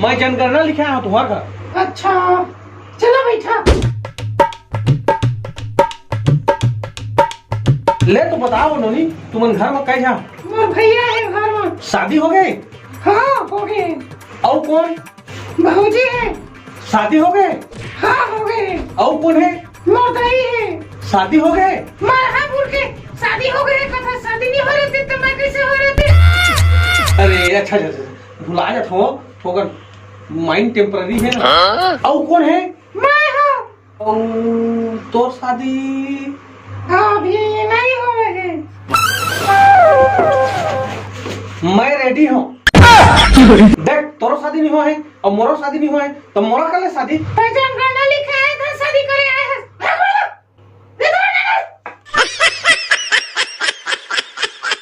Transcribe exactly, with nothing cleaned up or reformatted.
मैं जनगणना लिखे आय हंव तुंहर घर। अच्छा, चला बइठा। ले तो बताओ नोनी, तुमन घर म कई झन? मोर भैया हे घर म। शादी हो गे? हाँ, हो गे। अउ कोन? भौजी हे। शादी हो गे? हाँ, हो गे। अउ कोन हे? मोर दाई हे। शादी हो गे? मरहा बुर के शादी हो गे हे, कथा शादी नहीं हो रहे थे तो मैं कैसे हो रहे थे? अरे अच्छा, अच्छा, अच्छा, भुला जात हो, ओकर mind temporary हे ना। हाँ? अउ कोन हे? मैं हूँ। अउ तोर शादी? अभी नहीं होए हे। मैं ready हूँ। देख, तोरो शादी नहीं होए हे अउ मोरो शादी नहीं होए हे, त मोला कर ले शादी। तो जनगणना लिखे आए थे, शादी करे आए हैं।